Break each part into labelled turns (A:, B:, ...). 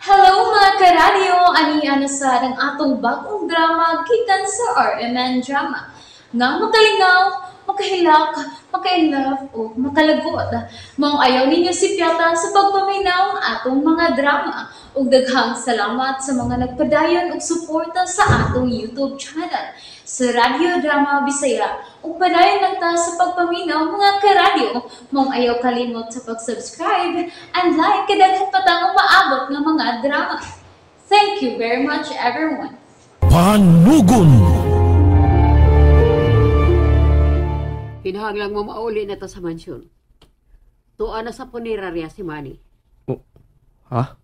A: Hello mga karadyo! Ani-ana sa ang atong bagong drama gikan sa RMN Drama. Nga makalingaw, makahilak, makainlove o makalagot. Maong ayaw ninyo sipyata sa pagpaminaw ang atong mga drama. Ug daghang salamat sa mga nagpadayon og suporta sa atong YouTube channel sa Radyo Drama Bisaya. Ug padayon lang ta sa pagpaminaw mga karadyo. Maong ayaw kalimot sa pag-subscribe and like kay daghan pa tang umaabot nga mga drama. Thank you very much, everyone.
B: Panugon.
C: Kinahanglang mo mauli na ta sa mansyon. Tuwa na sa punerarya si Manny.
D: Oh, ha?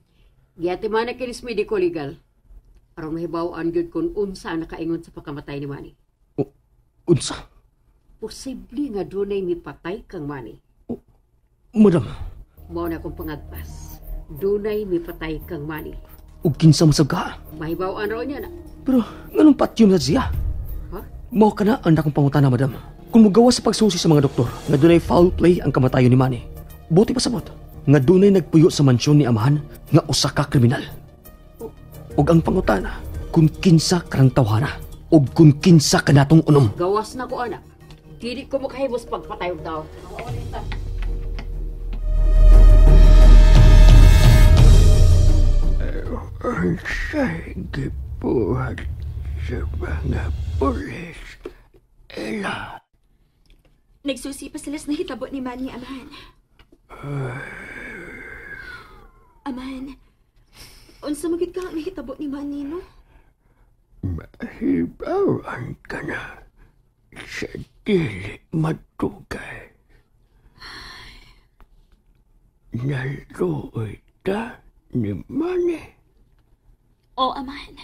C: Giyati man na kinis medico legal. Aron mahibaw-an gyud kung unsa ang nakaingon sa pagkamatay ni Manny.
D: Oh, unsa?
C: Posible nga dunay mipatay kang Manny.
D: Oh, madam.
C: Mao na akong pangagpas. Dunay mipatay kang Manny.
D: Ug kinsa man sab ka?
C: Mahibaw-an raw niya na.
D: Pero nganong patyon na siya?
C: Ha?
D: Mao ka na ang akong pangutana, madam. Kung mugawa sa pagsusi sa mga doktor nga dunay foul play ang kamatayon ni Manny, buti pasabot nga dunay nagpuyo sa mansyon ni amahan nga usa ka kriminal. Ug ang pangutana kung kinsa karang tawhana ug kung kinsa kanatong unom.
C: Gawas na ko, anak. Dili ko makahibos pagpatay og tawo.
E: Unsay gibuhat sa mga pulis, Ella?
F: Nagsusi pa sila sa nahitabo ni Manny, Amahan. Amahan, unsa man gyud ka ang nahitabo ni Manny, no?
E: Mahibawan ka na sa dili madugay. Naluoy ta ni Manny.
F: O, Amahan.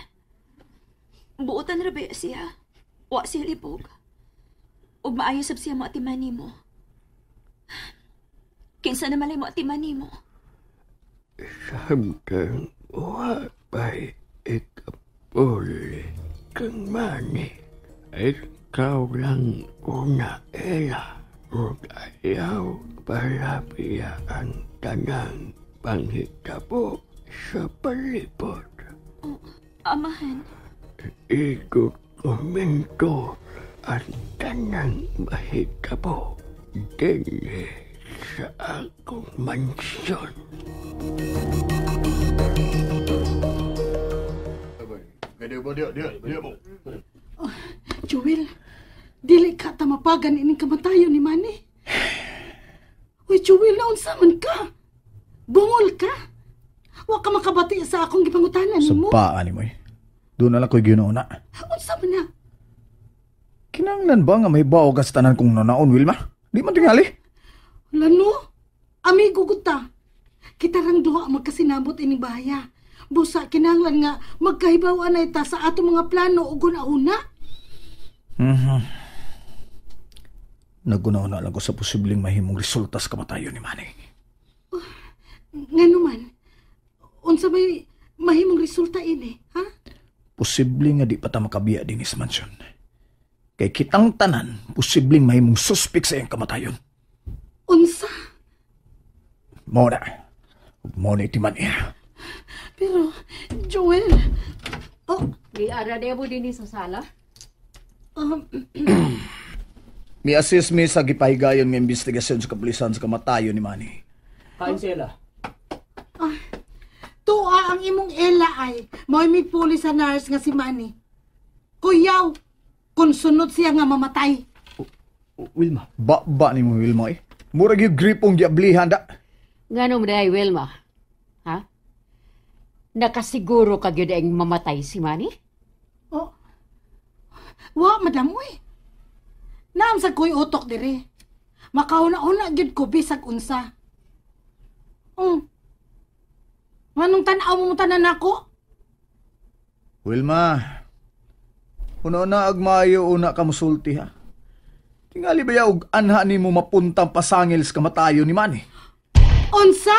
F: Buotan ra ba siya? Wa siya libog. Ug maayo sab siya mo atiman nimo. Kinsa na malay mo atiman nimo?
E: Samtang wa pa'y ikapuli kang Manny. Ikaw lang una, Ella. Ug ayaw palapia ang tanang panghitabo sa palibot.
F: Oh, Amahan.
E: Idokumento ang tanang mahitabo dinhi sa akong mansyon.
G: Oh, Joel, dili ka tamapagan ining kamatayon ni Manny. Uy, Joel, naunsa man ka? Bungol ka? Wa ka makabati sa akong gipangutanan nimo.
H: Sa paa ni mo eh. Doon na lang ko'y ginuuna.
G: Unsa man na?
H: Kinanglan ba nga may bao ka sa tanan kong nanaon, Wilma? Di man tingali.
G: Lano, amigo ko ta. Kita rang duha magkasinabot ining bahaya. Busa kinanglan nga magkahibaw anay ta sa atong mga plano ug una-una.
H: Mm-hmm. Naguna-una lang ko sa posibleng mahimong resulta sa kamatayon ni Manny.
G: Oh, ngano man? Unsa may mahimong resulta ini, ha?
H: Posible nga di pa ta makabiya din sa mansyon. Kay kitang tanan, posibleng mahimong suspek sa iyang kamatayon.
G: Unsa?
H: Mao na. Mao na itiman niya.
G: Pero, Joel... Oh.
C: Giara na mo din sa sala?
H: Mi-assist mi sa gipahigayon nga investigasyon sa kapulisan sa kamatayon ni Manny.
D: Kain si Ella.
G: Ah, tuwa ang imong Ella ay mao'y mipuli sa nurse nga si Manny. Kuyaw, kung sunod siya nga mamatay.
D: Wilma.
H: Ba-ba ni mo, Wilma eh. Murag yung gripong diablihan da.
C: Ngano mo day, Wilma? Ha? Nakasiguro ka gyud ang mamatay si Manny?
G: Oh. Wa, madam, uy. Naam sa ko'y utok dire. Makauna-una gyud ko bisag unsa. Nganong tan-aw mo tanan ako?
H: Wilma, una-una agmayo una ka musulti ha. Tingali ba ya og anha nimo mapuntang pasangil sa kamatayon ni Manny?
G: Unsa?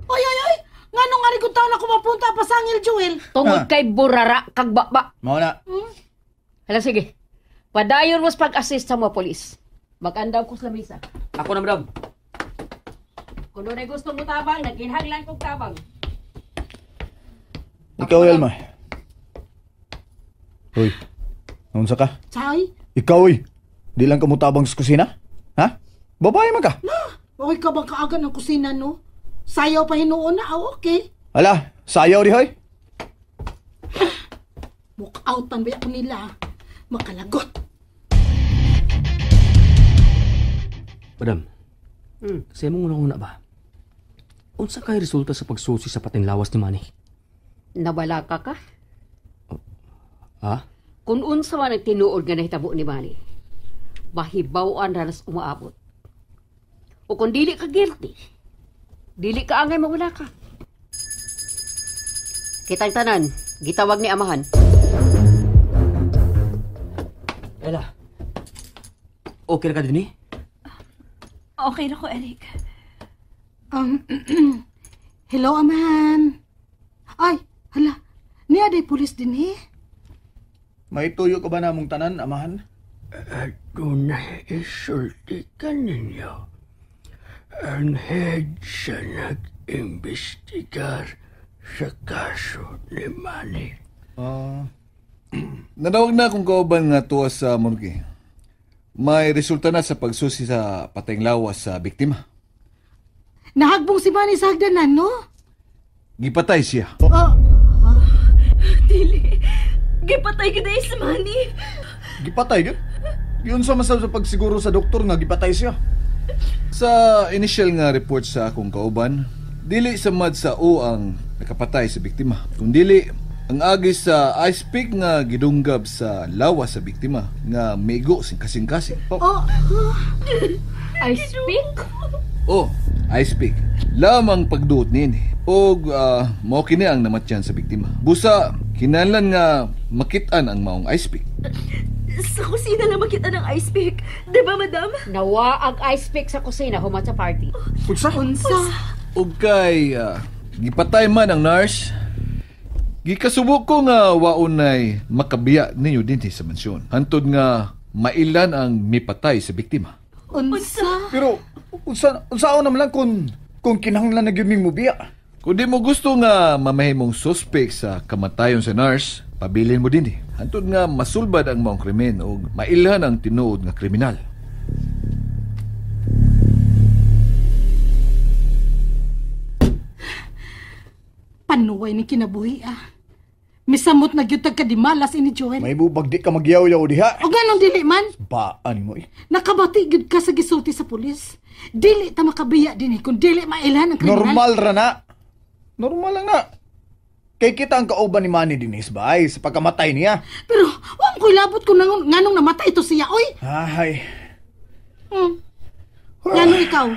G: Oy, oy, oy! Nganong nga rin taon ako mapunta pasangil, Joel?
C: Tungod kay burara kag baba.
H: Mao na.
C: Hala, sige. Padayon mo sa pag-assist sa mga polis. Mag-andaw ko sa lamisa.
D: Ako na, madam.
C: Kung doon ay gusto mo tabang, nagkinahanglan kong tabang.
H: Ikaw, Elma. Hoy, naunsa ka?
G: Chay?
H: Ikaw, oy. Di lang ka mutabang sa kusina? Ha? Babae man ka?
G: Na, okay ka bang kaagan ang kusina, no? Sayaw pa hinuon na, oh, okay.
H: Ala, sayaw di, hoy.
G: Mukautan ba ako nila? Makalagot.
D: Madam, sa imong unang-una ba? Unsa kay resulta sa pagsusi sa patinglawas ni Manny?
C: Nawala ka ka?
D: Ha?
C: Kung unsa man ang tinuod nga nahitabo ni Manny, mahibaw-an ra nas umaabot. O kung dili ka guilty, dili ka angay mawala ka. Kitang tanan, gitawag ni amahan.
D: Ella, okay ra ka dinhi?
F: Okay na ko, Eric.
G: Hello, amahan. Ay, hala, niya day pulis dinhi.
H: May tuyo ka ba namong tanan, amahan?
E: Adunay isulti ka ninyo. Ang head sa nag-imbestigar sa kaso ni Manny.
I: Nanawag na akong kauban nga tuwa sa morgue. May resulta na sa pagsusi sa patayng lawas sa biktima.
G: Nahagbong si Manny sa hagdanan, no?
I: Gipatay siya.
F: Dili. Gipatay ka na si Manny.
H: Gipatay ka? Yun sa masab sa pagsiguro sa doktor nga gipatay siya.
I: Sa initial nga report sa akong kauban, dili sa mad sa o ang nakapatay sa biktima. Kung dili, ang agi sa ice pick nga gidunggab sa lawas sa biktima nga migo sing kasing-kasing.
G: Oh.
C: Ice pick?
I: Oh, ice pick. Lamang pagduot niini. Og mao kini ang namatyan sa biktima. Busa kinahanglan nga makit-an ang maong ice pick.
F: Sa kusina na makita ng ice pick. Diba, madam?
C: Nawa ang ice pick sa kusina human sa party.
H: Unsa?
G: Unsa?
I: Og kay gipatay man ang nurse, gikasubo ko nga waunay makabiya ninyo dinhi sa mansyon. Hantod nga mailan ang mipatay sa biktima.
G: Unsa?
H: Pero unsaon naman lang kung kinahanglan na gyud ming mubiya?
I: Kung di mo gusto nga mamahimong suspect sa kamatayon sa nurse, pabilin mo dinhi. Hantod nga masulbad ang maong krimen o mailhan ang tinuod nga kriminal.
G: Panuway ni kinabuhi, ah. Misamot na gyud tag kadimalas ini Joel.
H: May bubag di ka magyaw-yaw diha.
G: O ganong dili man?
H: Baan mo eh.
G: Nakabati gyud ka sa gisulti sa pulis. Dili ta makabiya dinhi kung dili mailhan ang kriminal.
H: Normal ra na. Normal lang na. Kay kita ang kauban ni Manny dinis ba ay sa pagkamatay niya.
G: Pero wa ko'y labot kung nganong namatay ito siya, oy.
H: Ay.
G: Ngano ikaw?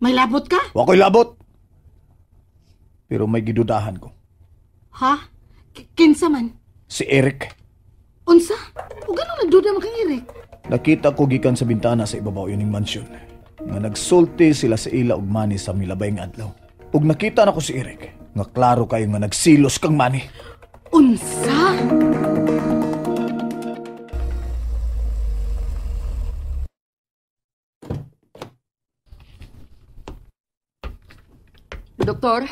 G: May labot ka?
H: Wa ko'y labot. Pero may gidudahan ko.
G: Ha? Kinsa man?
H: Si Eric.
G: Unsa? O ganong nagduda man kang Eric?
H: Nakita ko gikan sa bintana sa ibabaw ining mansyon. Nga nagsulti sila sa ila og Manny sa milabay nga adlaw. Ug nakita nako si Eric nga klaro kayo nga nagsilos kang Manny.
G: Unsa?
C: Doktor,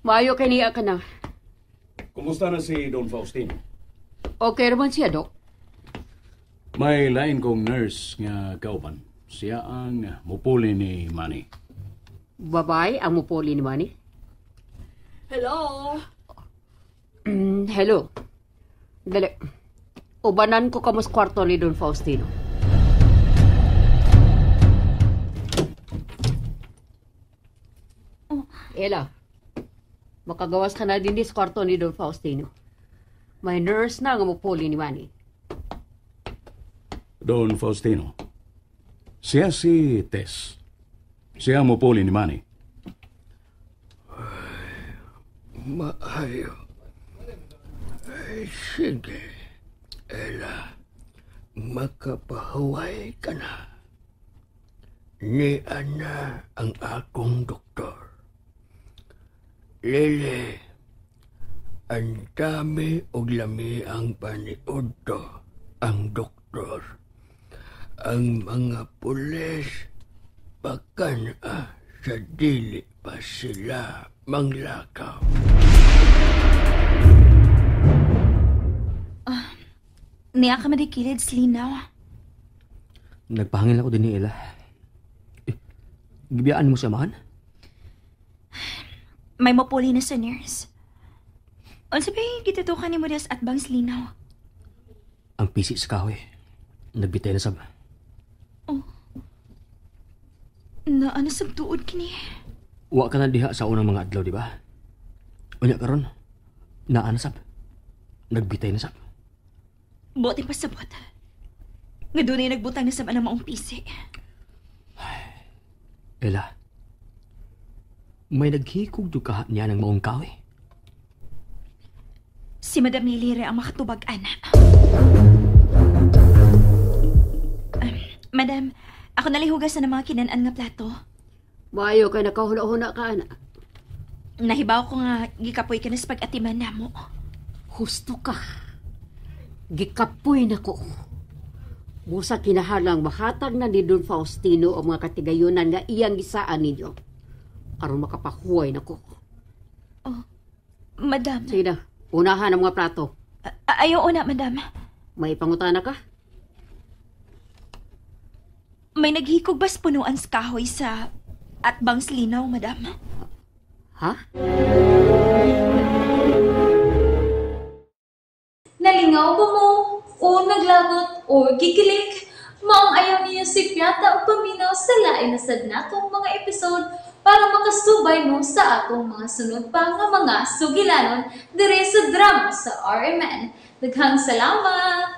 C: maayo kay niya ka na.
J: Kumusta na si Don Faustino?
C: Okay naman siya, Dok.
J: May lain kong nurse nga kauban. Siya ang mupuli ni Manny.
C: Babae ang mupuli ni Manny?
F: Hello?
C: Hello. Dali. Ubanan ko kamo sa kwarto ni Don Faustino. Oh. Ella, makagawas ka na din sa kwarto ni Don Faustino. May nurse na nga mupuli ni Manny.
J: Don Faustino, siya si Tess. Siya mupuli ni Manny.
E: Maayo. Ay, sige, Ella, makapahuway ka na. Ni Ana ang akong doktor. Lily, ang dami og lami ang paniudto ang doktor. Ang mga pulis bakan sa dili pa sila manglakaw.
F: Niya ka madikilid, Linaw.
D: Nagpahangin ako din ni Ella. Eh, gibiyaan mo siya, amahan?
F: May mapuli na sa nurse. Unsa ba gitutukan ni mo at bang Linaw?
D: Ang pisi sa kahoy. Nagbitay na sab.
F: Oh. Na ano sab tuod kini?
D: Wa ka na diha sa unang mga adlaw, di ba? Unya karon, naa na sab. Nagbitay na sab.
F: Buti pasabot. Nga doon ay nagbutang na sa ang maong pisi.
D: Ella, may naghikog dukahat niya ng maong kahoy.
F: Si Madam Lilire ang makatubag, ana. Madam, ako nalihugasan ng mga kinan-an nga plato.
C: Maayo kay nakahuna-huna ka, ana.
F: Nahibaw ko nga gikapoy ka na sa pag-atiman na mo.
C: Husto ka. Gikapoy na ko. Busa kinahalang mahatag na ni Don Faustino ang mga katigayunan nga iyang gisaan ninyo. Aron makapahuway na ko.
F: Oh, madam.
C: Sige na, unahan ang mga plato.
F: Ayaw una, madam.
C: May pangutana ka?
F: May naghikog bas punuan sa kahoy sa atbang Linaw, madam.
C: Ha?
A: Nalingaw ba mo? O naglagot o gikilig? Maong ayaw niyo si Piata o paminaw sa lain na sad natong mga episode para makasubay mo sa atong mga sunod pa nga mga sugilanon dire sa drama sa RMN. Daghang salamat!